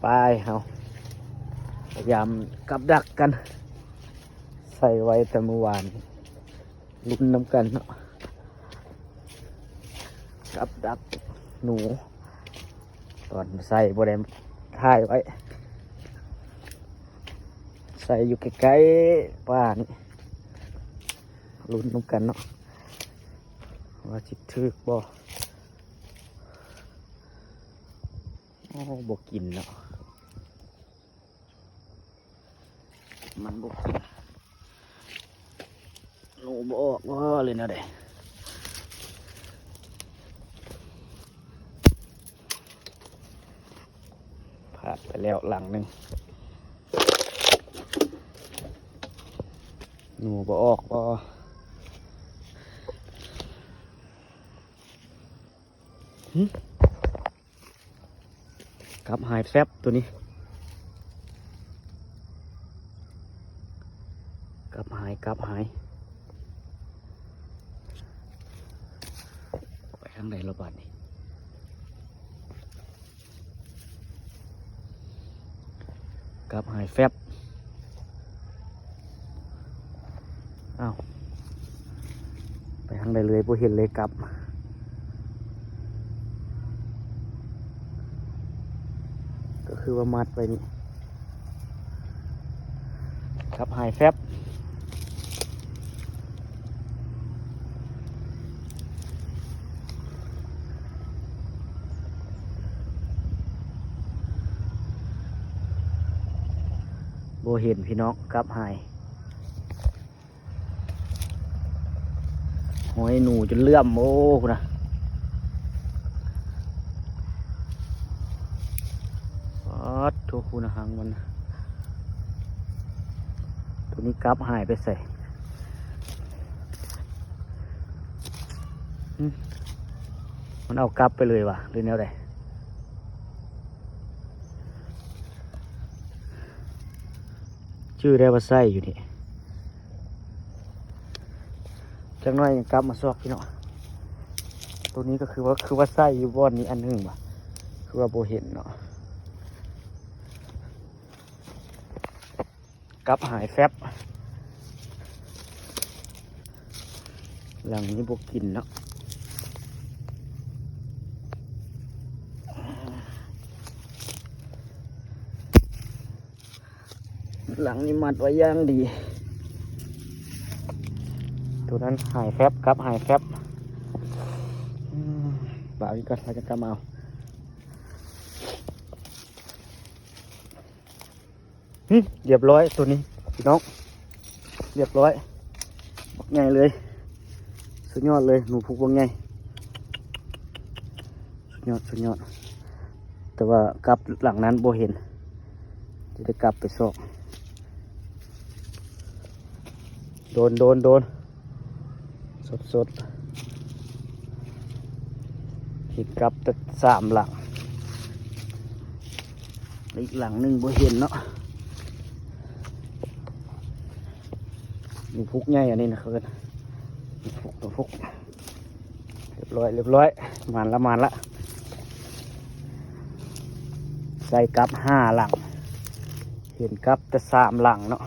ໄປເຮົາພະຍາຍາມກັບດັກກັນ ໃສ່ໄວ້ແຕ່ມື້ວານ ລຸ້ນນຳກັນເນາະ ກັບດັກໜູ ຕອນໃສ່ບໍ່ໄດ້ຖ່າຍໄວ້ ໃສ່ຢູ່ໃກ້ໆປ່ານີ້ ລຸ້ນນຳກັນເນາະ ວ່າຊິຖືກບໍ່. ໂອ້ ບໍ່ກິນເນາະ ມັນບໍ່ກິນ ໜູບໍ່ອອກບໍ່ ຫຼືແນວໃດ ພາດໄປແລ້ວຫຼັງໜຶ່ງ ໜູບໍ່ອອກບໍ່ ຫຶ? ກັບຫາຍແຟບໂຕນີ້ ກັບຫາຍ ກັບຫາຍ ໄປທາງໃດລະບາດນີ້ ກັບຫາຍແຟບ. ອ້າວ ໄປທາງໃດເລີຍ ບໍ່ເຫັນເລີຍກັບ ກໍຄືວ່າມັດໄວ້ນີ້ ກັບຫາຍແຟບ. ບໍ່ເຫັນພີ່ນ້ອງ ກັບຫາຍ ຫ້ອຍໜູຈົນເຫຼື້ອມ ໂອ້ ພຸ້ນນະ ປາດໂທ້ ພຸ້ນນະ ຫາງມັນ ໂຕນີ້ກັບຫາຍໄປໃສ? ຫຶ? ມັນເອົາກັບໄປເລີຍຫວາ ຫຼືແນວໃດ? ຈື່ໄດ້ວ່າໃສ່ຢູ່ນີ້ ຈັກໜ້ອຍຍັງກັບມາຊອກພີ່ນ້ອງ. ໂຕນີ້ກໍຄືວ່າ ຄືວ່າໃສ່ຢູ່ບ່ອນນີ້ອັນໜຶ່ງຫວາ ຄືວ່າບໍ່ເຫັນເນາະ. ກັບຫາຍແຟບ ຫຼັງນີ້ບໍ່ກິນເນາະ. ຫຼັງນີ້ມັດໄວ້ຢ່າງດີ ໂຕນັ້ນຫາຍແຟບ ກັບຫາຍແຟບ. ອືມ ປະໄວ້ກ່ອນ ເຮົາຈະກັບມາເອົາ. ຫຶ ຮຽບຮ້ອຍໂຕນີ້ພີ່ນ້ອງ ຮຽບຮ້ອຍ ບັກໃຫຍ່ເລີຍ ສຸດຍອດເລີຍ ໜູພຸກບັກໃຫຍ່ ສຸດຍອດ ສຸດຍອດ. ແຕ່ວ່າກັບຫຼັງນັ້ນບໍ່ເຫັນ ຈະໄດ້ກັບໄປຊອກ. ໂດນ ໂດນ ໂດນ ສົດໆ ເຫັນກັບແຕ່ສາມຫຼັງ ອີກຫຼັງໜຶ່ງບໍ່ເຫັນເນາະ. ໜູພຸກໃຫຍ່ອັນນີ້ນະ ເຂົາເອີ້ນໜູພຸກ ໜູພຸກ. ຮຽບຮ້ອຍ ຮຽບຮ້ອຍ ມານລະ ມານລະ. ໃສ່ກັບຫ້າຫຼັງ ເຫັນກັບແຕ່ສາມຫຼັງເນາະ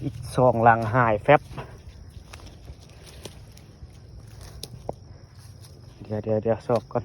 ອີກສອງຫຼັງຫາຍແຟບ. ດຽວ ດຽວ ດຽວ ຊອກກ່ອນ.